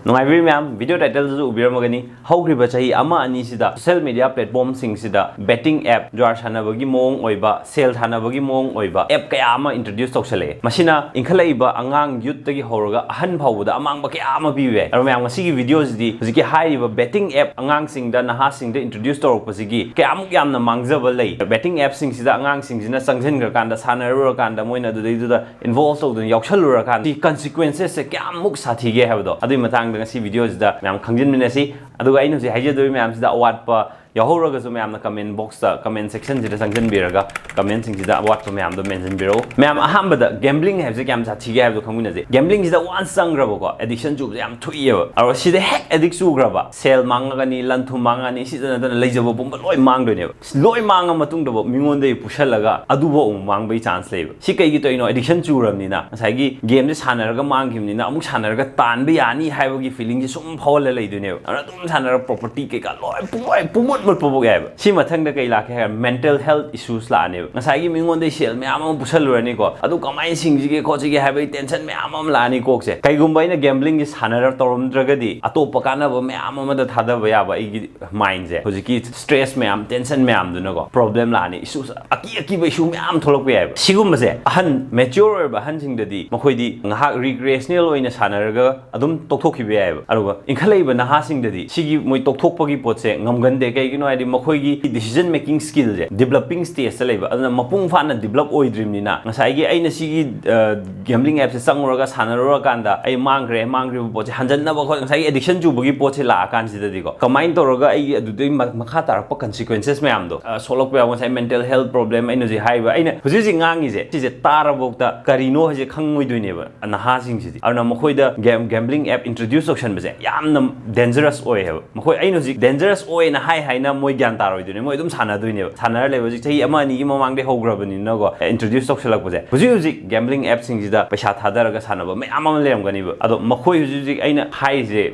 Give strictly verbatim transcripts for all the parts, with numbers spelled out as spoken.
ꯅꯨꯡꯉꯥꯏꯕꯤꯔꯤ ꯃꯌꯥꯝ, video title ꯗꯁꯨ ꯎꯕꯤꯔꯝꯃꯒꯅꯤ, ꯍꯧꯈ꯭ꯔꯤꯕ ꯆꯍꯤ ꯑꯃ ꯑꯅꯤꯁꯤꯗ social media platform ꯁꯤꯡꯁꯤꯗ betting app, ꯖꯨꯋꯥꯔ ꯁꯥꯟꯅꯕꯒꯤ ꯃꯑꯣꯡ ꯑꯣꯏꯕ, ꯁꯦꯜ ꯊꯥꯅꯕꯒꯤ ꯃꯑꯣꯡ ꯑꯣꯏꯕ app ꯀꯌꯥ ꯑꯃ introduce ꯇꯧꯁꯜꯂꯛꯑꯦ꯫ ꯃꯁꯤꯅ ꯏꯟꯈꯠꯂꯛꯏꯕ ꯑꯉꯥꯡ youth ꯇꯒꯤ ꯍꯧꯔꯒ ꯑꯍꯟ ꯐꯥꯎꯕꯗ ꯑꯃꯥꯡꯕ ꯀꯌꯥ ꯑꯃ ꯄꯤꯕ ꯌꯥꯏ꯫ ꯑꯗꯣ ꯃꯌꯥꯝ, ꯉꯁꯤꯒꯤ video ꯁꯤꯗꯤ ꯍꯧꯖꯤꯛꯀꯤ ꯍꯥꯏꯔꯤꯕ betting app ꯑꯉꯥꯡꯁꯤꯡꯗ, ꯅꯍꯥꯁꯤꯡꯗ introduce ꯇꯧꯔꯛꯄꯁꯤꯒꯤ ꯀꯌꯥꯃꯨꯛ ꯌꯥꯝꯅ ꯃꯥꯡꯖꯕ ꯂꯩ, betting app ꯁꯤꯡꯁꯤꯗ ꯑꯉꯥꯡꯁꯤꯡꯁꯤꯅ ꯆꯪꯁꯤꯟꯈ꯭ꯔꯀꯥꯟꯗ, ꯁꯥꯟꯅꯔꯨꯔꯀꯥꯟꯗ, ꯃꯣꯏꯅ ꯑꯗꯨꯗꯩꯗꯨꯗ involve ꯇꯧꯗꯅ ꯌꯥꯎꯁꯜꯂꯨꯔꯀꯥꯟꯗ ꯁꯤ consequences ꯁꯦ ꯀꯌꯥꯃꯨꯛ ꯁꯥꯊꯤꯒꯦ ꯍꯥꯏꯕꯗꯣ, ꯑꯗꯨꯒꯤ ꯃꯇꯥꯡꯗ ꯉꯁꯤ video ꯁꯤꯗ ꯃꯌꯥꯝ ꯈꯪꯖꯤꯟꯃꯤꯟꯅꯁꯤ꯫ ꯑꯗꯨꯒ ꯑꯩꯅ ꯍꯧꯖꯤꯛ ꯍꯥꯏꯖꯗꯣꯏ ꯃꯌꯥꯝꯁꯤꯗ ꯑꯋꯥꯠꯄ ꯌꯥꯎꯍꯧꯔꯒꯁꯨ ꯃꯌꯥꯝꯅ comment box ꯇ, comment section ꯁꯤꯗ ꯆꯪꯁꯤꯟꯕꯤꯔꯒ comment ꯁꯤꯡꯁꯤꯗ ꯑꯋꯥꯠꯄ ꯃꯌꯥꯝꯗꯣ mention ꯕꯤꯔꯛꯎ꯫ ꯃꯌꯥꯝ, ꯑꯍꯥꯟꯕꯗ gambling ꯍꯥꯏꯕꯁꯦ ꯀꯌꯥꯝ ꯁꯥꯊꯤꯒꯦ ꯍꯥꯏꯕꯗꯣ ꯈꯪꯃꯤꯟꯅꯁꯦ꯫ Gambling ꯁꯤꯗ once ꯆꯪꯈ꯭ꯔꯕꯀꯣ, addiction ꯆꯨꯕꯁꯦ ꯌꯥꯝ ꯊꯨꯏꯑꯕ꯫ ꯑꯗꯣ ꯁꯤꯗ ꯍꯦꯛ addict ꯆꯨꯈ꯭ꯔꯕ, ꯁꯦꯜ ꯃꯥꯡꯉꯒꯅꯤ, ꯂꯟ ꯊꯨꯝ ꯃꯥꯡꯉꯅꯤ, ꯁꯤꯗ ꯅꯠꯇꯅ ꯂꯩꯖꯕ ꯄꯨꯝꯕ ꯂꯣꯏ ꯃꯥꯡꯗꯣꯏꯅꯦꯕ꯫ ꯂꯣꯏ ꯃꯥꯡꯉ ꯃꯇꯨꯡꯗꯐꯥꯎ ꯃꯤꯉꯣꯟꯗꯒꯤ ꯄꯨꯁꯜꯂꯒ ꯑꯗꯨꯐꯥꯎ ꯑꯃꯨꯛ ꯃꯥꯡꯕꯒꯤ chance ꯂꯩꯕ꯫ ꯁꯤ ꯀꯩꯒꯤ ꯇꯧꯔꯤꯅꯣ? Addiction ꯆꯨꯔꯕꯅꯤꯅ, ꯉꯁꯥꯏꯒꯤ game ꯁꯦ ꯁꯥꯟꯅꯔꯒ ꯃꯥꯡꯈꯤꯕꯅꯤꯅ, ꯑꯃꯨꯛ ꯁꯥꯟꯅꯔꯒ ꯇꯥꯟꯕ ꯌꯥꯅꯤ ꯍꯥꯏꯕꯒꯤ feeling ꯁꯦ ꯁꯨꯝ ꯐꯥꯎꯍꯜꯂ ꯂꯩꯗꯣꯏꯅꯦꯕ꯫ ꯑꯗꯨꯅ ꯑꯗꯨꯝ ꯁꯥꯟꯅꯔꯒ property ꯀꯩꯀꯥ ꯂꯣꯏ ꯄꯨꯡꯃꯣꯠ, ꯄꯨꯡꯃꯨꯠ ꯃꯨꯠꯄꯐꯥꯎ ꯌꯥꯏꯕ꯫ ꯁꯤ ꯃꯊꯪꯗ ꯀꯩ ꯂꯥꯛꯀꯦ ꯍꯥꯏꯔ, mental health issues ꯂꯥꯛꯑꯅꯦꯕ꯫ ꯉꯁꯥꯏꯒꯤ ꯃꯤꯉꯣꯟꯗꯒꯤ ꯁꯦꯜ ꯃꯌꯥꯝ ꯑꯃ ꯄꯨꯁꯜꯂꯨꯔꯅꯤꯀꯣ, ꯑꯗꯨ ꯀꯃꯥꯏꯅ ꯁꯤꯡꯁꯤꯒꯦ ꯈꯣꯠꯁꯤꯒꯦ ꯍꯥꯏꯕꯒꯤ tension ꯃꯌꯥꯝ ꯑꯃ ꯂꯥꯛꯑꯅꯤ ꯀꯣꯛꯁꯦ꯫ ꯀꯩꯒꯨꯝꯕ ꯑꯩꯅ gambling ꯁꯦ ꯁꯥꯟꯅꯔ ꯇꯧꯔꯝꯗ꯭ꯔꯒꯗꯤ, ꯑꯇꯣꯞꯄ ꯀꯥꯟꯅꯕ ꯃꯌꯥꯝ ꯑꯃꯗ ꯊꯥꯗꯕ ꯌꯥꯕ ꯑꯩꯒꯤ mind ꯁꯦ, ꯍꯧꯖꯤꯛꯀꯤ stress ꯃꯌꯥꯝ, tension ꯃꯌꯥꯝꯗꯨꯅꯀꯣ, problem ꯂꯥꯛꯑꯅꯤ, issues, ꯑꯀꯤ ꯑꯀꯤꯕ issue ꯃꯌꯥꯝ ꯊꯣꯛꯂꯛꯄ ꯌꯥꯏꯕ꯫ ꯁꯤꯒꯨꯝꯕꯁꯦ ꯑꯍꯟ, mature ꯑꯣꯏꯔꯕ ꯑꯍꯟꯁꯤꯡꯗꯗꯤ ꯃꯈꯣꯏꯗꯤ ꯉꯥꯏꯍꯥꯛ recreational ꯑꯣꯏꯅ ꯁꯥꯟꯅꯔꯒ ꯑꯗꯨꯝ ꯇꯣꯛꯊꯣꯛꯈꯤꯕ ꯌꯥꯏꯕ꯫ ꯑꯗꯨꯒ ꯏꯟꯈꯠꯂꯛꯏꯕ ꯅꯍꯥꯁꯤꯡꯗꯗꯤ ꯁꯤꯒꯤ ꯃꯣꯏ ꯇꯣꯛꯊꯣꯛꯄꯒꯤ ꯄꯣꯠꯁꯦ ꯉꯝꯒꯟꯗꯦ꯫ ꯀꯩꯒꯤꯅꯣ ꯍꯥꯏꯗꯤ ꯃꯈꯣꯏꯒꯤ decision making skill ꯁꯦ developing stage ꯇ ꯂꯩꯕ, ꯑꯗꯨꯅ ꯃꯄꯨꯡ ꯐꯥꯅ develop ꯑꯣꯏꯗ꯭ꯔꯤꯕꯅꯤꯅ, ꯉꯁꯥꯏꯒꯤ ꯑꯩꯅ ꯁꯤꯒꯤ, ꯑ, gambling app ꯁꯦ ꯆꯪꯉꯨꯔꯒ ꯁꯥꯟꯅꯔꯨꯔꯀꯥꯟꯗ ꯑꯩ ꯃꯥꯡꯈ꯭ꯔꯦ, ꯃꯥꯡꯈ꯭ꯔꯤꯕ ꯄꯣꯠꯁꯦ ꯍꯟꯖꯟꯅꯕ ꯈꯣꯠ-, ꯉꯁꯥꯏꯒꯤ addiction ꯆꯨꯕꯒꯤ ꯄꯣꯠꯁꯦ ꯂꯥꯛꯑꯀꯥꯟꯁꯤꯗꯗꯤꯀꯣ, ꯀꯃꯥꯏꯅ ꯇꯧꯔꯒ ꯑꯩꯒꯤ ꯑꯗꯨꯗꯩ ꯃ-, ꯃꯈꯥ ꯇꯥꯔꯛꯄ consequences ꯃꯌꯥꯝꯗꯣ, ꯑ, ꯁꯣꯛꯂꯛꯄ ꯌꯥꯕ, ꯉꯁꯥꯏ mental health problem, ꯑꯩꯅ ꯍꯧꯖꯤꯛ ꯍꯥꯏꯔꯤꯕ, ꯑꯩꯅ ꯍꯧꯖꯤꯛ ꯍꯧꯖꯤꯛ ꯉꯥꯡꯉꯤꯁꯦ ꯁꯤꯁꯦ ꯇꯥꯔꯕꯧꯇ ꯀꯔꯤꯅꯣ ꯍꯥꯏꯁꯦ ꯈꯪꯉꯣꯏꯗꯣꯏꯅꯦꯕ ꯅꯍꯥꯁꯤꯡꯁꯤꯗꯤ꯫ ꯑꯗꯨꯅ ꯃꯈꯣꯏꯗ game-, gambling app introduce ꯇꯧꯁꯟꯕꯁꯦ ꯌꯥꯝꯅ dangerous ꯑꯣꯏꯌꯦꯕ꯫ ꯃꯈꯣꯏ, ꯑꯩꯅ ꯍꯧꯖꯤꯛ dangerous ꯑꯣꯏꯅ ꯍꯥꯏ ꯍꯥꯏ ꯅ ꯃꯣꯏ ꯒ꯭ꯌꯥꯟ ꯇꯥꯔꯣꯏꯗꯣꯏꯅꯦ, ꯃꯣꯏ ꯑꯗꯨꯝ ꯁꯥꯟꯅꯗꯣꯏꯅꯦꯕ꯫ ꯁꯥꯟꯅꯔ ꯂꯩꯕ ꯍꯧꯖꯤꯛ ꯆꯍꯤ ꯑꯃ ꯑꯅꯤꯒꯤ ꯃꯃꯥꯡꯗꯩ ꯍꯧꯈ꯭ꯔꯕꯅꯤꯅꯀꯣ, ꯏꯟꯇ꯭ꯔꯣꯗ꯭ꯌꯨꯁ ꯇꯧꯁꯜꯂꯛꯄꯁꯦ꯫ ꯍꯧꯖꯤꯛ ꯍꯧꯖꯤꯛ ꯒꯦꯝꯕ꯭ꯂꯤꯡ ꯑꯦꯞꯁꯤꯡꯁꯤꯗ ꯄꯩꯁꯥ ꯊꯥꯗꯔꯒ ꯁꯥꯟꯅꯕ ꯃꯌꯥꯝ ꯑꯃ ꯂꯩꯔꯝꯒꯅꯤꯕ, ꯑꯗꯣ ꯃꯈꯣꯏ ꯍꯧꯖꯤꯛ ꯍꯧꯖꯤꯛ ꯑꯩꯅ ꯍꯥꯏꯔꯤꯁꯦ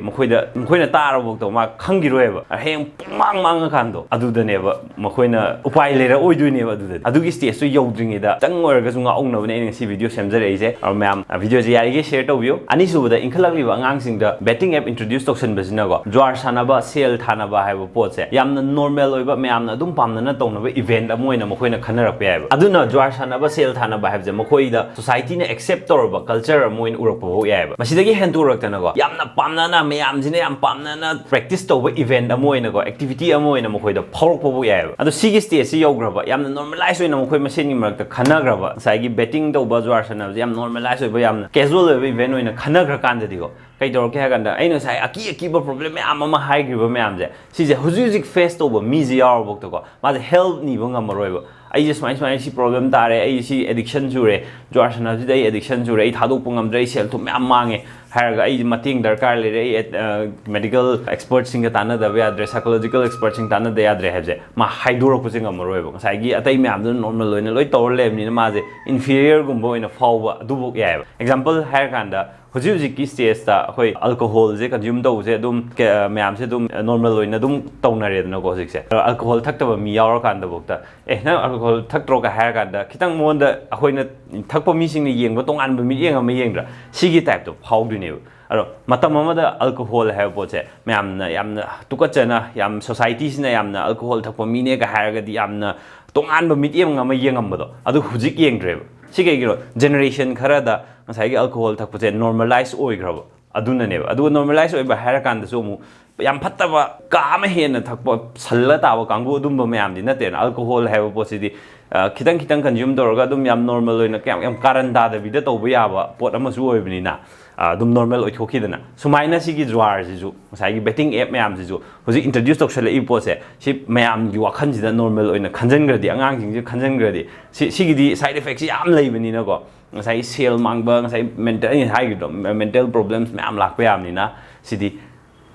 ꯃꯈꯣꯏꯗ, ꯃꯈꯣꯏꯅ ꯇꯥꯔꯕꯐꯥꯎꯗ ꯃꯥ ꯈꯪꯈꯤꯔꯣꯏꯕ꯫ ꯍꯌꯦꯡ ꯄꯨꯡꯃꯥꯡ ꯃꯥꯡꯉꯀꯥꯟꯗꯣ ꯑꯗꯨꯗꯅꯦꯕ ꯃꯈꯣꯏꯅ ꯎꯄꯥꯏ ꯂꯩꯔꯛꯑꯣꯏꯗꯣꯏꯅꯦꯕ꯫ ꯑꯗꯨꯗꯗꯤ ꯑꯗꯨꯒꯤ ꯁ꯭ꯇꯦꯖꯇꯨ ꯌꯧꯗ꯭ꯔꯤꯉꯩꯗ ꯈꯤꯇꯪ ꯑꯣꯏꯔꯒꯁꯨ ꯉꯥꯛꯍꯧꯅꯕꯅꯦ ꯑꯩꯅ ꯉꯁꯤ ꯚꯤꯗꯤꯑꯣ ꯁꯦꯝꯖꯔꯛꯏꯁꯦ꯫ ꯑꯗꯣ ꯃꯌꯥꯝ ꯚꯤꯗꯤꯑꯣꯁꯦ ꯌꯥꯔꯤꯈꯩ ꯁꯦꯌꯔ ꯇꯧꯕꯤꯌꯨ꯫ ꯑꯅꯤꯁꯨꯕꯗ, ꯏꯟꯈꯠꯂꯛꯂꯤꯕ ꯑꯉꯥꯡꯁꯤꯡꯗ ꯕꯦꯇꯤꯡ ꯑꯦꯞ ꯏꯟꯇ꯭ꯔꯣꯗ꯭ꯌꯨꯁ ꯇꯧꯁꯟꯕꯁꯤꯅꯀꯣ, ꯖ꯭ꯋꯥꯔ ꯁꯥꯟꯅꯕ, ꯁꯦꯜ ꯊꯥꯅꯕ ꯍꯥꯏꯕ ꯄꯣꯠꯁꯦ ꯌꯥꯝꯅ ꯅꯣꯔꯃꯦꯜ ꯑꯣꯏꯕ, ꯃꯌꯥꯝꯅ ꯑꯗꯨꯝ ꯄꯥꯝꯅꯅ ꯇꯧꯅꯕ ꯏꯚꯦꯟꯠ ꯑꯃ ꯑꯣꯏꯅ ꯃꯈꯣꯏꯅ ꯈꯟꯅꯔꯛꯄ ꯌꯥꯏꯕ꯫ ꯑꯗꯨꯅ ꯖ꯭ꯋꯥꯔ ꯁꯥꯟꯅꯕ, ꯁꯦꯜ ꯊꯥꯅꯕ ꯍꯥꯏꯕꯁꯦ ꯃꯈꯣꯏꯗ ꯁꯣꯁꯥꯏꯇꯤꯅ ꯑꯦꯛꯁꯦꯞ ꯇꯧꯔꯕ ꯀꯜꯆꯔ ꯑꯃ ꯑꯣꯏꯅ ꯎꯔꯛꯄ ꯐꯥꯎ ꯌꯥꯏꯕ꯫ ꯃꯁꯤꯗꯒꯤ ꯍꯦꯟꯗꯣꯔꯛꯇꯅꯀꯣ, ꯌꯥꯝꯅ ꯄꯥꯝꯅꯅ, ꯃꯌꯥꯝꯁꯤꯅ ꯌꯥꯝ ꯄꯥꯝꯅꯅ ꯄ꯭ꯔꯦꯛꯇꯤꯁ ꯇꯧꯕ ꯏꯚꯦꯟꯠ ꯑꯃ ꯑꯣꯏꯅꯀꯣ, ꯑꯦꯛꯇꯤꯚꯤꯇꯤ ꯑꯃ ꯑꯣꯏꯅ ꯃꯈꯣꯏꯗ ꯐꯥꯎꯔꯛꯄ ꯐꯥꯎ ꯌꯥꯏꯕ꯫ ꯑꯗꯣ ꯁꯤꯒꯤ ꯁ꯭ꯇꯦꯖꯁꯤ ꯌꯧꯈ꯭ꯔꯕ, ꯌꯥꯝꯅ ꯅꯣꯔꯃꯦꯂꯥꯏꯁ ꯑꯣꯏꯅ ꯃꯈꯣꯏ ꯃꯁꯦꯟꯒꯤ ꯃꯔꯛꯇ ꯈꯟꯅꯈ꯭ꯔꯕ, ꯉꯁꯥꯏꯒꯤ ꯕꯦꯇꯤꯡ ꯇꯧꯕ, ꯖ꯭ꯋꯥꯔ ꯁꯥꯟꯅꯕꯁꯦ ꯌꯥꯝ ꯅꯣꯔꯃꯦꯂꯥꯏꯁ ꯑꯣꯏꯕ, ꯌꯥꯝꯅ ꯀꯦꯖꯨꯋꯦꯜ ꯑꯣꯏꯕ ꯏꯚꯦꯟꯠ ꯑꯣꯏꯅ ꯈꯟꯅꯈ꯭ꯔꯀꯥꯟꯗꯗꯤꯀꯣ, ꯀꯩ ꯇꯧꯔꯛꯀꯦ ꯍꯥꯏ ꯀꯥꯟꯗ, ꯑꯩꯅ ꯉꯁꯥꯏ ꯑꯀꯤ ꯑꯀꯤꯕ ꯄ꯭ꯔꯣꯕ꯭ꯂꯦꯝ ꯃꯌꯥꯝ ꯑꯃ ꯍꯥꯏꯈ꯭ꯔꯤꯕ ꯃꯌꯥꯝꯁꯦ, ꯁꯤꯁꯦ ꯍꯧꯖꯤꯛ ꯍꯧꯖꯤꯛ ꯐꯦꯁ ꯇꯧꯕ ꯃꯤꯁꯦ ꯌꯥꯎꯔꯕꯧꯇꯀꯣ, ꯃꯥꯁꯦ ꯍꯦꯜꯞ ꯅꯤꯕ ꯉꯝꯃꯔꯣꯏꯕ꯫ "ꯑꯩꯁꯦ ꯁꯨꯃꯥꯏ ꯁꯨꯃꯥꯏꯅ ꯁꯤ ꯄ꯭ꯔꯣꯕ꯭ꯂꯦꯝ ꯇꯥꯔꯦ, ꯑꯩ ꯁꯤ ꯑꯦꯗꯤꯛꯁꯟ ꯆꯨꯔꯦ, ꯖ꯭ꯋꯥꯔ ꯁꯥꯟꯅꯕꯁꯤꯗ ꯑꯩ ꯑꯦꯗꯤꯛꯁꯟ ꯆꯨꯔꯦ, ꯑꯩ ꯊꯥꯗꯣꯛꯄ ꯉꯝꯗ꯭ꯔꯦ, ꯑꯩ ꯁꯦꯜ ꯊꯨꯝ ꯃꯌꯥꯝ ꯃꯥꯡꯉꯦ" ꯍꯥꯏꯔꯒ, "ꯑꯩ ꯃꯇꯦꯡ ꯗꯔꯀꯥꯔ ꯂꯩꯔꯦ, ꯑꯩ ꯃꯦꯗꯤꯀꯦꯜ ꯑꯦꯛꯁꯄꯔꯠꯁꯤꯡꯒ ꯇꯥꯟꯅꯗꯕ ꯌꯥꯗ꯭ꯔꯦ, ꯁꯥꯏꯀꯣꯂꯣꯖꯤꯀꯦꯜ ꯑꯦꯛꯁꯄꯔꯠꯁꯤꯡ ꯇꯥꯟꯅꯗ ꯌꯥꯗ꯭ꯔꯦ" ꯍꯥꯏꯕꯁꯦ ꯃꯥ ꯍꯥꯏꯗꯣꯔꯛꯄꯁꯦ ꯉꯝꯃꯔꯣꯏꯕ꯫ ꯉꯁꯥꯏꯒꯤ ꯑꯇꯩ ꯃꯌꯥꯝꯗꯨꯅ ꯅꯣꯔꯃꯦꯜ ꯑꯣꯏꯅ ꯂꯣꯏ ꯇꯧꯔ ꯂꯩꯕꯅꯤꯅ ꯃꯥꯁꯦ ꯏꯟꯐꯤꯔꯤꯌꯔꯒꯨꯝꯕ ꯑꯣꯏꯅ ꯐꯥꯎꯕ ꯑꯗꯨꯐꯥꯎ ꯌꯥꯏꯑꯕ꯫ ꯑꯦꯛꯖꯥꯝꯄꯜ ꯍꯥꯏꯔꯀꯥꯟꯗ, ꯍꯧꯖꯤꯛ ꯍꯧꯖꯤꯛꯀꯤ ꯁ꯭ꯇꯦꯖꯇ ꯑꯩꯈꯣꯏ ꯑꯜꯀꯣꯍꯣꯜꯁꯦ ꯀꯟꯖ꯭ꯌꯨꯝ ꯇꯧꯕꯁꯦ ꯑꯗꯨꯝ ꯀ-, ꯃꯌꯥꯝꯁꯦ ꯑꯗꯨꯝ ꯅꯣꯔꯃꯦꯜ ꯑꯣꯏꯅ ꯑꯗꯨꯝ ꯇꯧꯅꯔꯦꯗꯅꯀꯣ ꯍꯧꯖꯤꯛꯁꯦ꯫ ꯑꯗꯣ ꯑꯜꯀꯣꯍꯣꯜ ꯊꯛꯇꯕ ꯃꯤ ꯌꯥꯎꯔꯀꯥꯟꯗꯐꯥꯎꯗ, "ꯑꯦ, ꯅꯪ ꯑꯜꯀꯣꯍꯣꯜ ꯊꯛꯇ꯭ꯔꯣ?" ꯀ ꯍꯥꯏꯔꯀꯥꯟꯗ, ꯈꯤꯇꯪ ꯃꯉꯣꯟꯗ, ꯑꯩꯈꯣꯏꯅ ꯊꯛꯄ ꯃꯤꯁꯤꯡꯅ ꯌꯦꯡꯕ ꯇꯣꯉꯥꯟꯕ ꯃꯤꯠꯌꯦꯡ ꯑꯃ ꯌꯦꯡꯗ꯭ꯔꯥ? ꯁꯤꯒꯤ ꯇꯥꯏꯞꯇꯣ ꯐꯥꯎꯗꯣꯏꯅꯦꯕ꯫ ꯑꯗꯣ ꯃꯇꯝ ꯑꯃꯗ ꯑꯜꯀꯣꯍꯣꯜ ꯍꯥꯏꯕ ꯄꯣꯠꯁꯦ ꯃꯌꯥꯝꯅ ꯌꯥꯝꯅ ꯇꯨꯀꯠꯆꯅ, ꯌꯥꯝ, ꯁꯣꯁꯥꯏꯇꯤꯁꯤꯅ ꯌꯥꯝꯅ ꯑꯜꯀꯣꯍꯣꯜ ꯊꯛꯄ ꯃꯤꯅꯦꯒ ꯍꯥꯏꯔꯒꯗꯤ ꯌꯥꯝꯅ ꯇꯣꯉꯥꯟꯕ ꯃꯤꯠꯌꯦꯡ ꯑꯃ ꯌꯦꯡꯉꯝꯕꯗꯣ, ꯑꯗꯨ ꯍꯧꯖꯤꯛ ꯌꯦꯡꯗ꯭ꯔꯦꯕ꯫ ꯁꯤ ꯀꯩꯒꯤꯅꯣ? ꯖꯦꯅꯦꯔꯦꯁꯟ ꯈꯔꯗ ꯉꯁꯥꯏꯒꯤ ꯑꯜꯀꯣꯍꯣꯜ ꯊꯛꯄꯁꯦ ꯅꯣꯔꯃꯦꯂꯥꯏꯁ ꯑꯣꯏꯈ꯭ꯔꯕ꯫ ꯑꯗꯨꯅꯅꯦꯕ꯫ ꯑꯗꯨꯒ ꯅꯣꯔꯃꯦꯂꯥꯏꯁ ꯑꯣꯏꯕ ꯍꯥꯏꯔꯀꯥꯟꯗꯁꯨ ꯑꯃꯨꯛ ꯌꯥꯝ ꯐꯠꯇꯕ ꯀꯥ ꯑꯃ ꯍꯦꯟꯅ ꯊꯛꯄ, ꯁꯜꯂ ꯇꯥꯕ ꯀꯥꯡꯕꯨ, ꯑꯗꯨꯝꯕ ꯃꯌꯥꯝꯗꯤ ꯅꯠꯇꯦꯅ꯫ ꯑꯜꯀꯣꯍꯣꯜ ꯍꯥꯏꯕ ꯄꯣꯠꯁꯤꯗꯤ, ꯑ, ꯈꯤꯇꯪ ꯈꯤꯇꯪ ꯀꯟꯖ꯭ꯌꯨꯝ ꯇꯧꯔꯒ ꯑꯗꯨꯝ ꯌꯥꯝ ꯅꯣꯔꯃꯦꯜ ꯑꯣꯏꯅ, ꯀꯌꯥꯝ, ꯌꯥꯝ ꯀꯥꯔꯟ ꯇꯥꯗꯕꯤꯗ ꯇꯧꯕ ꯌꯥꯕ ꯄꯣꯠ ꯑꯃꯁꯨ ꯑꯣꯏꯕꯅꯤꯅ, ꯑ, ꯑꯗꯨꯝ ꯅꯣꯔꯃꯦꯜ ꯑꯣꯏꯊꯣꯛꯈꯤꯗꯅ꯫ ꯁꯨꯃꯥꯏꯅ ꯁꯤꯒꯤ ꯖ꯭ꯋꯥꯔꯁꯤꯁꯨ, ꯉꯁꯥꯏꯒꯤ ꯕꯦꯇꯤꯡ ꯑꯦꯞ ꯃꯌꯥꯝꯁꯤꯁꯨ ꯍꯧꯖꯤꯛ ꯏꯟꯇ꯭ꯔꯣꯗ꯭ꯌꯨꯁ ꯇꯧꯁꯜꯂꯛꯏꯕ ꯄꯣꯠꯁꯦ, ꯁꯤ ꯃꯌꯥꯝꯒꯤ ꯋꯥꯈꯜꯁꯤꯗ ꯅꯣꯔꯃꯦꯜ ꯑꯣꯏꯅ ꯈꯟꯖꯟꯈ꯭ꯔꯗꯤ, ꯑꯉꯥꯡꯁꯤꯡꯁꯦ ꯈꯟꯖꯟꯈ꯭ꯔꯗꯤ, ꯁꯤ, ꯁꯤꯒꯤꯗꯤ ꯁꯥꯏꯠ ꯏꯐꯦꯛꯁꯦ ꯌꯥꯝ ꯂꯩꯕꯅꯤꯅꯀꯣ, ꯉꯁꯥꯏ ꯁꯦꯜ ꯃꯥꯡꯕ, ꯉꯁꯥꯏ ꯃꯦꯟꯇꯦꯜ, ꯑꯩꯅ ꯍꯥꯏꯈꯤꯕꯗꯣ, ꯃꯦꯟꯇꯦꯜ ꯄ꯭ꯔꯣꯕ꯭ꯂꯦꯝꯁ ꯃꯌꯥꯝ ꯂꯥꯛꯄ ꯌꯥꯕꯅꯤꯅ, ꯁꯤꯗꯤ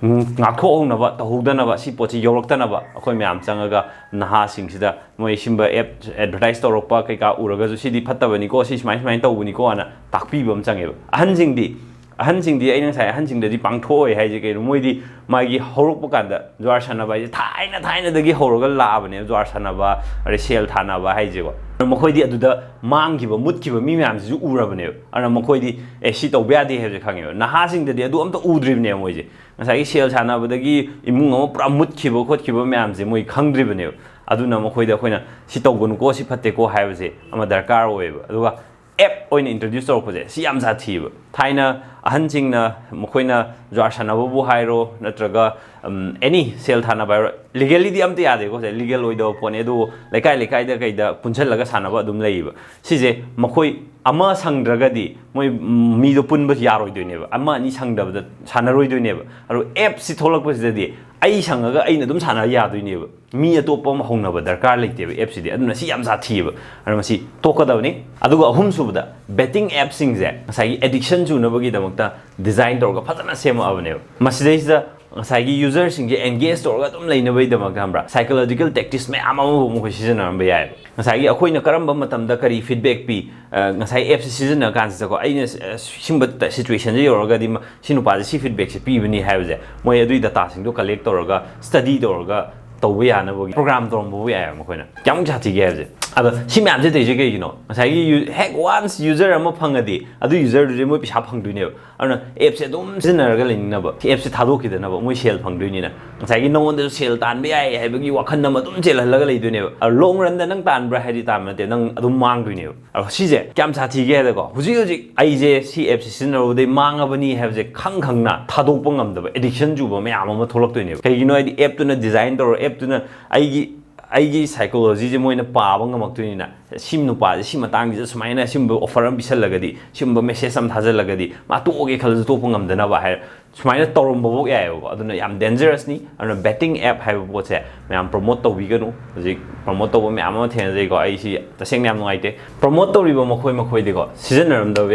ꯎꯝ, ꯉꯥꯛꯊꯣꯛꯍꯧꯅꯕ, ꯇꯧꯍꯧꯗꯅꯕ, ꯁꯤ ꯄꯣꯠꯁꯤ ꯌꯧꯔꯛꯇꯅꯕ ꯑꯩꯈꯣꯏ ꯃꯌꯥꯝ ꯆꯪꯉꯒ ꯅꯍꯥꯁꯤꯡꯁꯤꯗ ꯃꯣꯏ ꯁꯤꯝꯕ app advertise ꯇꯧꯔꯛꯄ ꯀꯩꯀꯥ ꯎꯔꯒꯁꯨ ꯁꯤꯗꯤ ꯐꯠꯇꯕꯅꯤꯀꯣ, ꯁꯤ ꯁꯨꯃꯥꯏ ꯁꯨꯃꯥꯏꯅ ꯇꯧꯕꯅꯤꯀꯣ ꯍꯥꯏꯅ ꯇꯥꯛꯄꯤꯕ ꯑꯃ ꯆꯪꯉꯦꯕ꯫ ꯑꯍꯟꯁꯤꯡꯗꯤ ꯑꯍꯟꯁꯤꯡꯗꯤ ꯑꯩꯅ ꯉꯁꯥꯏ ꯑꯍꯟꯁꯤꯡꯗꯗꯤ ꯄꯥꯡꯊꯣꯛꯑꯣꯏ ꯍꯥꯏꯁꯦ ꯀꯩꯅꯣ? ꯃꯣꯏꯗꯤ ꯃꯥꯒꯤ ꯍꯧꯔꯛꯄ ꯀꯥꯟꯗ ꯖ꯭ꯋꯥꯔ ꯁꯥꯟꯅꯕ ꯍꯥꯏꯁꯦ ꯊꯥꯏꯅ ꯊꯥꯏꯅꯗꯒꯤ ꯍꯧꯔꯒ ꯂꯥꯛꯑꯕꯅꯦꯕ꯫ ꯖ꯭ꯋꯥꯔ ꯁꯥꯟꯅꯕ, ꯑꯗꯩ ꯁꯦꯜ ꯊꯥꯅꯕ ꯍꯥꯏꯁꯦꯀꯣ꯫ ꯃꯈꯣꯏꯗꯤ ꯑꯗꯨꯗ ꯃꯥꯡꯈꯤꯕ, ꯃꯨꯠꯈꯤꯕ ꯃꯤ ꯃꯌꯥꯝꯁꯤꯁꯨ ꯎꯔꯕꯅꯦꯕ꯫ ꯑꯗꯨꯅ ꯃꯈꯣꯏꯗꯤ ꯑꯦ, ꯁꯤ ꯇꯧꯕ ꯌꯥꯗꯦ ꯍꯥꯏꯕꯁꯦ ꯈꯪꯉꯦꯕ꯫ ꯅꯍꯥꯁꯤꯡꯗꯗꯤ ꯑꯗꯨ ꯑꯝꯇ ꯎꯗ꯭ꯔꯤꯕꯅꯦꯕ ꯃꯣꯏꯁꯦ꯫ ꯉꯁꯥꯏꯒꯤ ꯁꯦꯜ ꯁꯥꯟꯅꯕꯗꯒꯤ ꯏꯃꯨꯡ ꯑꯃ ꯄꯨꯔꯥ ꯃꯨꯠꯈꯤꯕ ꯈꯣꯠꯈꯤꯕ ꯃꯌꯥꯝꯁꯦ ꯃꯣꯏ ꯈꯪꯗ꯭ꯔꯤꯕꯅꯦꯕ꯫ ꯑꯗꯨꯅ ꯃꯈꯣꯏꯗ ꯑꯩꯈꯣꯏꯅ ꯁꯤ ꯇꯧꯒꯅꯨꯀꯣ, ꯁꯤ ꯐꯠꯇꯦꯀꯣ ꯍꯥꯏꯕꯁꯦ ꯑꯃ ꯗꯔꯀꯥꯔ ꯑꯣꯏꯌꯦꯕ꯫ ꯑꯗꯨꯒ app ꯑꯣꯏꯅ introduce ꯇꯧꯔꯛꯄꯁꯦ ꯁꯤ ꯌꯥꯝ ꯁꯥꯊꯤꯌꯦꯕ꯫ ꯊꯥꯏꯅ ꯑꯍꯟꯁꯤꯡꯅ ꯃꯈꯣꯏꯅ ꯖ꯭ꯋꯥꯔ ꯁꯥꯟꯅꯕꯕꯨ ꯍꯥꯏꯔꯣ, ꯅꯠꯇ꯭ꯔꯒ, ꯎꯝ, any ꯁꯦꯜ ꯊꯥꯅꯕ ꯍꯥꯏꯔꯣ, legally ꯗꯤ ꯑꯝꯇ ꯌꯥꯗꯦꯀꯣ, ꯁꯦ legal ꯑꯣꯏꯗꯕ ꯄꯣꯠꯅꯦ꯫ ꯑꯗꯨꯕꯨ ꯂꯩꯀꯥꯏ ꯂꯩꯀꯥꯏꯗ ꯀꯩꯗ ꯄꯨꯟꯁꯤꯜꯂꯒ ꯁꯥꯟꯅꯕ ꯑꯗꯨꯝ ꯂꯩꯌꯦꯕ꯫ ꯁꯤꯁꯦ ꯃꯈꯣꯏ ꯑꯃ ꯁꯪꯗ꯭ꯔꯒꯗꯤ ꯃꯣꯏ, ꯎꯝ, ꯃꯤꯗꯣ ꯄꯨꯟꯕ ꯌꯥꯔꯣꯏꯗꯣꯏꯅꯦꯕ, ꯑꯃ ꯑꯅꯤ ꯁꯪꯗꯕꯗ ꯁꯥꯟꯅꯔꯣꯏꯗꯣꯏꯅꯦꯕ꯫ ꯑꯗꯨ app ꯁꯤ ꯊꯣꯛꯂꯛꯄꯁꯤꯗꯗꯤ ꯑꯩ ꯁꯪꯉꯒ ꯑꯩꯅ ꯑꯗꯨꯝ ꯁꯥꯟꯅ ꯌꯥꯗꯣꯏꯅꯦꯕ꯫ ꯃꯤ ꯑꯇꯣꯞꯄ ꯑꯃ ꯍꯧꯅꯕ ꯗꯔꯀꯥꯔ ꯂꯩꯇꯦꯕ app ꯁꯤꯗꯤ꯫ ꯑꯗꯨꯅ ꯁꯤ ꯌꯥꯝ ꯁꯥꯊꯤꯌꯦꯕ꯫ ꯑꯗꯨꯅ ꯃꯁꯤ ꯇꯣꯛꯀꯗꯕꯅꯤ꯫ ꯑꯗꯨꯒ ꯑꯍꯨꯝꯁꯨꯕꯗ, betting app ꯁꯤꯡꯁꯦ ꯉꯁꯥꯏꯒꯤ addiction ꯆꯨꯅꯕꯒꯤꯗꯃꯛꯇ design ꯇꯧꯔꯒ ꯐꯖꯅ ꯁꯦꯝꯃꯛꯑꯕꯅꯦꯕ꯫ ꯃꯁꯤꯗꯩꯁꯤꯗ ꯉꯁꯥꯏꯒꯤ user ꯁꯤꯡꯁꯦ engage ꯇꯧꯔꯒ ꯑꯗꯨꯝ ꯂꯩꯅꯕꯒꯤꯗꯃꯛꯇ, ꯈꯪꯕ꯭ꯔꯥ, psychological tactics ꯃꯌꯥꯝ ꯑꯃꯕꯨ ꯃꯈꯣꯏ ꯁꯤꯖꯤꯟꯅꯔꯝꯕ ꯌꯥꯏꯑꯕ꯫ ꯉꯁꯥꯏꯒꯤ ꯑꯩꯈꯣꯏꯅ ꯀꯔꯝꯕ ꯃꯇꯝꯗ ꯀꯔꯤ feedback ꯄꯤ, ꯑ, ꯉꯁꯥꯏ app ꯁꯤ ꯁꯤꯖꯤꯟꯅ ꯀꯥꯟꯁꯤꯗꯀꯣ, ꯑꯩꯅ ꯁ-, ꯑ, ꯁꯤꯒꯨꯝꯕ ꯇ-, situation ꯁꯤ ꯌꯧꯔꯒꯗꯤ ꯃ-, ꯁꯤ ꯅꯨꯄꯥꯁꯦ ꯁꯤ feedback ꯁꯦ ꯄꯤꯕꯅꯤ ꯍꯥꯏꯕꯁꯦ ꯃꯣꯏ ꯑꯗꯨꯒꯤ data ꯁꯤꯡꯗꯣ collect ꯇꯧꯔꯒ, study ꯇꯧꯔꯒ ꯇꯧꯕ ꯌꯥꯅꯕꯒꯤ program ꯇꯧꯔꯝꯕꯕꯨ ꯌꯥꯏꯑꯕ ꯃꯈꯣꯏꯅ꯫ ꯀꯌꯥꯃꯨꯛ ꯁꯥꯊꯤꯒꯦ ꯍꯥꯏꯕꯁꯦ꯫ ꯑꯗꯣ ꯁꯤ ꯃꯌꯥꯝꯁꯦ ꯇꯧꯔꯤꯁꯦ ꯀꯩꯒꯤꯅꯣ? ꯉꯁꯥꯏꯒꯤ ꯌꯨ-, ꯍꯦꯛ once user ꯑꯃ ꯐꯪꯉꯗꯤ ꯑꯗꯨ user ꯗꯨꯗꯤ ꯃꯣꯏ ꯄꯩꯁꯥ ꯐꯪꯗꯣꯏꯅꯦꯕ꯫ ꯑꯗꯨꯅ app ꯁꯦ ꯑꯗꯨꯝ ꯁꯤꯖꯤꯟꯅꯔꯒ ꯂꯩꯅꯤꯡꯅꯕ, app ꯁꯦ ꯊꯥꯗꯣꯛꯈꯤꯗꯅꯕ, ꯃꯣꯏ ꯁꯦꯜ ꯐꯪꯗꯣꯏꯅꯤꯅ꯫ ꯉꯁꯥꯏꯒꯤ ꯅꯉꯣꯟꯗꯁꯨ ꯁꯦꯜ ꯇꯥꯟꯕ ꯌꯥꯏ ꯍꯥꯏꯕꯒꯤ ꯋꯥꯈꯜ ꯑꯃ ꯑꯗꯨꯝ ꯆꯦꯜꯍꯜꯂꯒ ꯂꯩꯗꯣꯏꯅꯦꯕ꯫ ꯑꯗꯣ long run ꯗ ꯅꯪ ꯇꯥꯟꯕ꯭ꯔꯥ ꯍꯥꯏꯗꯤ ꯇꯥꯟꯕ ꯅꯠꯇꯦ, ꯅꯪ ꯑꯗꯨꯝ ꯃꯥꯡꯗꯣꯏꯅꯦꯕ꯫ ꯑꯗꯣ ꯁꯤꯁꯦ ꯀꯌꯥꯝ ꯁꯥꯊꯤꯒꯦ ꯍꯥꯏꯗꯀꯣ, ꯍꯧꯖꯤꯛ ꯍꯧꯖꯤꯛ ꯑꯩꯁꯦ ꯁꯤ app ꯁꯦ ꯁꯤꯖꯤꯟꯅꯔꯨꯕꯗꯩ ꯃꯥꯡꯉꯕꯅꯤ ꯍꯥꯏꯕꯁꯦ ꯈꯪ ꯈꯪꯅ ꯊꯥꯗꯣꯛꯄ ꯉꯝꯗꯕ, addiction ꯆꯨꯕ ꯃꯌꯥꯝ ꯑꯃ ꯊꯣꯛꯂꯛꯇꯣꯏꯅꯦꯕ꯫ ꯀꯩꯒꯤꯅꯣ ꯍꯥꯏꯗꯤ app ꯇꯨꯅ design ꯇꯧꯔ, app ꯇꯨꯅ ꯑꯩꯒꯤ, ꯑꯩꯒꯤ psychology ꯁꯦ ꯃꯣꯏꯅ ꯄꯥꯕ ꯉꯝꯃꯛꯇꯣꯏꯅꯤꯅ꯫ ꯁꯤ ꯅꯨꯄꯥꯁꯦ ꯁꯤ ꯃꯇꯥꯡꯁꯤꯗ ꯁꯨꯃꯥꯏꯅ ꯁꯤꯒꯨꯝꯕ offer ꯑꯃ ꯄꯤꯁꯜꯂꯒꯗꯤ, ꯁꯤꯒꯨꯝꯕ message ꯑꯃ ꯊꯥꯖꯜꯂꯒꯗꯤ ꯃꯥ ꯇꯣꯛꯑꯒꯦ ꯈꯜꯂꯁꯨ ꯇꯣꯛꯄ ꯉꯝꯗꯅꯕ ꯍꯥꯏꯔ ꯁꯨꯃꯥꯏꯅ ꯇꯧꯔꯝꯕꯐꯥꯎ ꯌꯥꯏꯑꯕꯀꯣ꯫ ꯑꯗꯨꯅ ꯌꯥꯝ dangerous ꯅꯤ꯫ ꯑꯗꯨꯅ betting app ꯍꯥꯏꯕ ꯄꯣꯠꯁꯦ ꯃꯌꯥꯝ promote ꯇꯧꯕꯤꯒꯅꯨ꯫ ꯍꯧꯖꯤꯛ promote ꯇꯧꯕ ꯃꯌꯥꯝ ꯑꯃ ꯊꯦꯡꯅꯖꯩꯀꯣ꯫ ꯑꯩ ꯁꯤ ꯇꯁꯦꯡꯅ ꯌꯥꯝ ꯅꯨꯡꯉꯥꯏꯇꯦ꯫ Promote ꯇꯧꯔꯤꯕ ꯃꯈꯣꯏ ꯃꯈꯣꯏꯗꯤꯀꯣ ꯁꯤꯖꯤꯟꯅꯔꯝꯗꯕ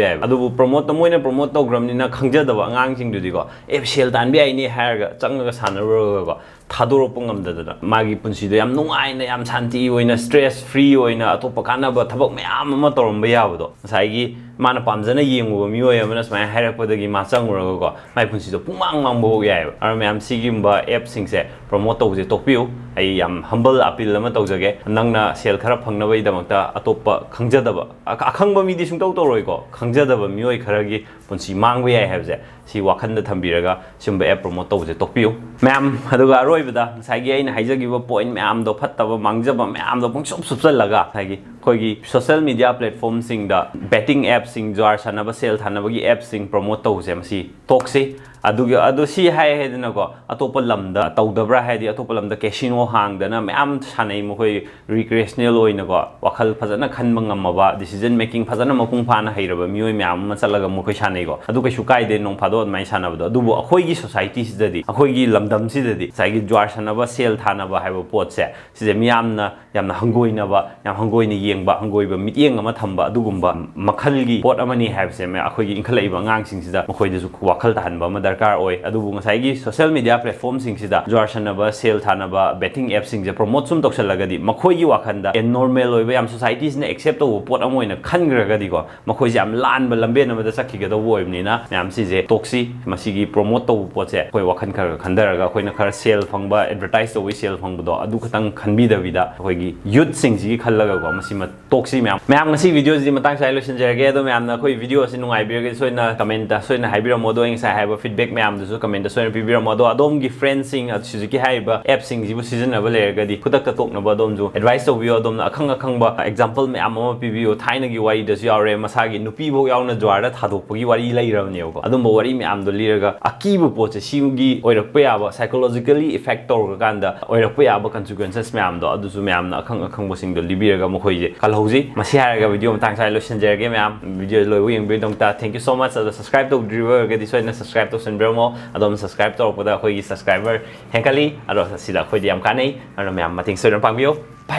ꯌꯥꯏꯑꯕ꯫ ꯑꯗꯨꯕꯨ promote ꯇ ꯃꯣꯏꯅ promote ꯇꯧꯈ꯭ꯔꯕꯅꯤꯅ ꯈꯪꯖꯗꯕ ꯑꯉꯥꯡꯁꯤꯡꯗꯨꯗꯤꯀꯣ, ꯑꯦ, ꯁꯦꯜ ꯇꯥꯟꯕ ꯌꯥꯏꯅꯦ ꯍꯥꯏꯔꯒ ꯆꯪꯉꯒ ꯁꯥꯟꯅꯔꯨꯔꯒꯀꯣ ꯊꯥꯗꯣꯔꯛꯄ ꯉꯝꯗꯗꯅ ꯃꯥꯒꯤ ꯄꯨꯟꯁꯤꯗꯣ ꯌꯥꯝ ꯅꯨꯡꯉꯥꯏꯅ, ꯌꯥꯝ ꯁꯥꯟꯇꯤ ꯑꯣꯏꯅ, stress free ꯑꯣꯏꯅ ꯑꯇꯣꯞꯄ ꯀꯥꯟꯅꯕ ꯊꯕꯛ ꯃꯌꯥꯝ ꯑꯃ ꯇꯧꯔꯝꯕ ꯌꯥꯕꯗꯣ, ꯉꯁꯥꯏꯒꯤ ꯃꯥꯅ ꯄꯥꯝꯖꯅ ꯌꯦꯡꯉꯨꯕ ꯃꯤꯑꯣꯏ ꯑꯃꯅ ꯁꯨꯃꯥꯏꯅ ꯍꯥꯏꯔꯛꯄꯗꯒꯤ ꯃꯥ ꯆꯪꯉꯨꯔꯒꯀꯣ ꯃꯥꯏ ꯄꯨꯟꯁꯤꯗꯣ ꯄꯨꯡꯃꯥꯡ ꯃꯥꯡꯕ ꯐꯥꯎ ꯌꯥꯏꯑꯕ꯫ ꯑꯗꯨꯅ ꯃꯌꯥꯝ ꯁꯤꯒꯨꯝꯕ app ꯁꯤꯡꯁꯦ promote ꯇꯧꯕꯁꯦ ꯇꯣꯛꯄꯤꯌꯨ꯫ ꯑꯩ ꯌꯥꯝ humble appeal ꯑꯃ ꯇꯧꯖꯒꯦ꯫ ꯅꯪꯅ ꯁꯦꯜ ꯈꯔ ꯐꯪꯅꯕꯒꯤꯗꯃꯛꯇ ꯑꯇꯣꯞꯄ ꯈꯪꯖꯗꯕ, ꯑ-, ꯑꯈꯪꯕ ꯃꯤꯗꯤ ꯁꯨꯡꯇꯧ ꯇꯧꯔꯣꯏꯀꯣ, ꯈꯪꯖꯗꯕ ꯃꯤꯑꯣꯏ ꯈꯔꯒꯤ ꯄꯨꯟꯁꯤ ꯃꯥꯡꯕ ꯌꯥꯏ ꯍꯥꯏꯕꯁꯦ ꯁꯤ ꯋꯥꯈꯜꯗ ꯊꯝꯕꯤꯔꯒ ꯁꯤꯒꯨꯝꯕ app promote ꯇꯧꯕꯁꯦ ꯇꯣꯛꯄꯤꯌꯨ꯫ ꯃꯌꯥꯝ, ꯑꯗꯨꯒ ꯑꯔꯣꯏꯕꯗ ꯉꯁꯥꯏꯒꯤ ꯑꯩꯅ ꯍꯥꯏꯖꯈꯤꯕ point ꯃꯌꯥꯝꯗꯣ, ꯐꯠꯇꯕ ꯃꯥꯡꯖꯕ ꯃꯌꯥꯝꯗꯣ ꯄꯨꯡꯁꯨꯞ ꯁꯨꯞꯆꯜꯂꯒ ꯉꯁꯥꯏꯒꯤ ꯑꯩꯈꯣꯏꯒꯤ social media platform ꯁꯤꯡꯗ betting app ꯁꯤꯡ, ꯖ꯭ꯋꯥꯔ ꯁꯥꯟꯅꯕ, ꯁꯦꯜ ꯊꯥꯅꯕꯒꯤ app ꯁꯤꯡ promote ꯇꯧꯕꯁꯦ ꯃꯁꯤ ꯇꯣꯛꯁꯤ꯫ ꯑꯗꯨꯒꯤ, ꯑꯗꯨ ꯁꯤ ꯍꯥꯏ ꯍꯥꯏꯗꯅꯀꯣ ꯑꯇꯣꯞꯄ ꯂꯝꯗ ꯇꯧꯗꯕ꯭ꯔꯥ ꯍꯥꯏꯗꯤ, ꯑꯇꯣꯞꯄ ꯂꯝꯗ casino ꯍꯥꯡꯗꯅ ꯃꯌꯥꯝ ꯁꯥꯟꯅꯩ ꯃꯈꯣꯏ, recreational ꯑꯣꯏꯅꯀꯣ ꯋꯥꯈꯜ ꯐꯖꯅ ꯈꯟꯕ ꯉꯝꯃꯕ, decision making ꯐꯖꯅ ꯃꯄꯨꯡ ꯐꯥꯅ ꯍꯩꯔꯕ ꯃꯤꯑꯣꯏ ꯃꯌꯥꯝ ꯑꯃ ꯆꯠꯂꯒ ꯃꯈꯣꯏ ꯁꯥꯟꯅꯩꯀꯣ꯫ ꯑꯗꯨ ꯀꯩꯁꯨ ꯀꯥꯏꯗꯦ ꯅꯣꯡ ꯐꯥꯗꯣꯛ ꯑꯗꯨꯃꯥꯏꯅ ꯁꯥꯟꯅꯕꯗꯣ꯫ ꯑꯗꯨꯕꯨ ꯑꯩꯈꯣꯏꯒꯤ society ꯁꯤꯗꯗꯤ, ꯑꯩꯈꯣꯏꯒꯤ ꯂꯝꯗꯝꯁꯤꯗꯗꯤ ꯉꯁꯥꯏꯒꯤ ꯖ꯭ꯋꯥꯔ ꯁꯥꯟꯅꯕ, ꯁꯦꯜ ꯊꯥꯅꯕ ꯍꯥꯏꯕ ꯄꯣꯠꯁꯦ, ꯁꯤꯁꯦ ꯃꯤꯌꯥꯝꯅ ꯌꯥꯝꯅ ꯍꯪꯒꯣꯏꯅꯕ, ꯌꯥꯝ ꯍꯪꯒꯣꯏꯅ ꯌꯦꯡꯕ, ꯍꯪꯒꯣꯏꯕ ꯃꯤꯠꯌꯦꯡ ꯑꯃ ꯊꯝꯕ ꯑꯗꯨꯒꯨꯝꯕ ꯃꯈꯜꯒꯤ ꯄꯣꯠ ꯑꯃꯅꯤ ꯍꯥꯏꯕꯁꯦ ꯃ-, ꯑꯩꯈꯣꯏꯒꯤ ꯏꯟꯈꯠꯂꯛꯏꯕ ꯑꯉꯥꯡꯁꯤꯡꯁꯤꯗ ꯃꯈꯣꯏꯗꯁꯨ ꯋꯥꯈꯜ ꯇꯥꯍꯟꯕ ꯑꯃ ꯗꯔꯀꯥꯔ ꯑꯣꯏ꯫ ꯑꯗꯨꯕꯨ ꯉꯁꯥꯏꯒꯤ social media platform ꯁꯤꯡꯁꯤꯗ ꯖ꯭ꯋꯥꯔ ꯁꯥꯟꯅꯕ, ꯁꯦꯜ ꯊꯥꯅꯕ, betting app ꯁꯤꯡꯁꯦ promote ꯁꯨꯝ ꯇꯧꯁꯜꯂꯒꯗꯤ ꯃꯈꯣꯏꯒꯤ ꯋꯥꯈꯜꯗ a normal ꯑꯣꯏꯕ, ꯌꯥꯝ society ꯁꯤꯅ accept ꯇꯧꯕ ꯄꯣꯠ ꯑꯃ ꯑꯣꯏꯅ ꯈꯟꯈ꯭ꯔꯒꯗꯤꯀꯣ, ꯃꯈꯣꯏꯁꯦ ꯌꯥꯝ ꯂꯥꯟꯕ ꯂꯝꯕꯦꯟ ꯑꯃꯗ ꯆꯠꯈꯤꯒꯗꯧꯕ ꯑꯣꯏꯕꯅꯤꯅ ꯃꯌꯥꯝ ꯁꯤꯁꯦ ꯇꯣꯛꯁꯤ꯫ ꯃꯁꯤꯒꯤ promote ꯇꯧꯕ ꯄꯣꯠꯁꯦ ꯑꯩꯈꯣꯏ ꯋꯥꯈꯜ ꯈꯔ ꯈꯔ ꯈꯟꯊꯔꯒ ꯑꯩꯈꯣꯏꯅ ꯈꯔ ꯁꯦꯜ ꯐꯪꯕ, advertise ꯇꯧꯕꯒꯤ ꯁꯦꯜ ꯐꯪꯕꯗꯣ ꯑꯗꯨ ꯈꯛꯇꯪ ꯈꯟꯕꯤꯗꯕꯤꯗ ꯑꯩꯈꯣꯏꯒꯤ youth ꯁꯤꯡꯁꯤꯒꯤ ꯈꯜꯂꯒꯀꯣ ꯃꯁꯤꯃ ꯇꯣꯛꯁꯤ ꯃꯌꯥꯝ꯫ ꯃꯌꯥꯝ, ꯉꯁꯤ video ꯁꯤꯗꯤ ꯃꯇꯥꯡ ꯁ꯭ꯋꯥꯏꯗ ꯂꯣꯏꯁꯤꯟꯖꯔꯒꯦ꯫ ꯑꯗꯣ ꯃꯌꯥꯝꯅ ꯑꯩꯈꯣꯏ video ꯑꯁꯤ ꯅꯨꯡꯉꯥꯏꯕꯤꯔꯒꯗꯤ ꯁꯣꯏꯗꯅ comment ꯇ ꯁꯣꯏꯗꯅ ꯍꯥꯏꯕꯤꯔꯝꯃꯣ꯫ ꯑꯗꯣ ꯑꯩ ꯉꯁꯥꯏ ꯍꯥꯏꯕ feedback ꯃꯌꯥꯝꯗꯨꯁꯨ comment ꯇ ꯁꯣꯏꯗꯅ ꯄꯤꯕꯤꯔꯝꯃꯣ꯫ ꯑꯗꯣ ꯑꯗꯣꯝꯒꯤ friend ꯁꯤꯡ, ꯑ, ꯍꯧꯖꯤꯛꯀꯤ ꯍꯥꯏꯔꯤꯕ app ꯁꯤꯡꯁꯤꯕꯨ ꯁꯤꯖꯤꯟꯅꯕ ꯂꯩꯔꯒꯗꯤ ꯈꯨꯗꯛꯇ ꯇꯣꯛꯅꯕ ꯑꯗꯣꯝꯁꯨ advice ꯇꯧꯕꯤꯌꯣ꯫ ꯑꯗꯣꯝꯅ ꯑꯈꯪ ꯑꯈꯪꯕ example ꯃꯌꯥꯝ ꯑꯃ ꯄꯤꯕꯤꯌꯣ꯫ ꯊꯥꯏꯅꯒꯤ ꯋꯥꯔꯤꯗꯁꯨ ꯌꯥꯎꯔꯦ, ꯃꯁꯥꯒꯤ ꯅꯨꯄꯤꯐꯧ ꯌꯥꯎꯅ ꯖ꯭ꯋꯥꯔꯗ ꯊꯥꯗꯣꯛꯄꯒꯤ ꯋꯥꯔꯤ ꯂꯩꯔꯕꯅꯦꯕꯀꯣ꯫ ꯑꯗꯨꯝꯕ ꯋꯥꯔꯤ ꯃꯌꯥꯝꯗꯣ ꯂꯤꯔꯒ ꯑꯀꯤꯕ ꯄꯣꯠꯁꯦ ꯁꯤꯒꯤ ꯑꯣꯏꯔꯛꯄ ꯌꯥꯕ, psychologically effect ꯇꯧꯔꯀꯥꯟꯗ ꯑꯣꯏꯔꯛꯄ ꯌꯥꯕ consequences ꯃꯌꯥꯝꯗꯣ ꯑꯗꯨꯁꯨ ꯃꯌꯥꯝꯅ ꯑꯈꯪ ꯑꯈꯪꯕꯁꯤꯡꯗꯣ ꯂꯤꯕꯤꯔꯒ ꯃꯈꯣꯏꯁꯦ ꯀꯜꯍꯧꯁꯤ꯫ ꯃꯁꯤ ꯍꯥꯏꯔꯒ video ꯃꯇꯥꯡ ꯁ꯭ꯋꯥꯏꯗ ꯂꯣꯏꯁꯤꯟꯖꯔꯒꯦ ꯃꯌꯥꯝ꯫ Video ꯂꯣꯏꯕ ꯌꯦꯡꯕꯤꯕꯒꯤꯗꯃꯛꯇ thank you so much꯫ ꯑꯗꯣ subscribe ꯇꯧꯗ꯭ꯔꯤꯕ ꯑꯣꯏꯔꯒꯗꯤ ꯁꯣꯏꯗꯅ subscribe ꯇꯧꯁꯜꯂꯨ꯫ ꯈꯟꯕꯤꯔꯝꯃꯣ꯫ ꯑꯗꯣꯝ subscribe ꯇꯧꯔꯛꯄꯗ ꯑꯩꯈꯣꯏꯒꯤ subscriber ꯍꯦꯟꯒꯠꯂꯤ꯫ ꯑꯗꯣ ꯁꯤꯗ ꯑꯩꯈꯣꯏꯗꯤ ꯌꯥꯝ ꯀꯥꯟꯅꯩ꯫ ꯑꯗꯨꯅ ꯃꯌꯥꯝ ꯃꯇꯦꯡ ꯁꯣꯏꯗꯅ ꯄꯥꯡꯕꯤꯌꯨ꯫ Bye bye꯫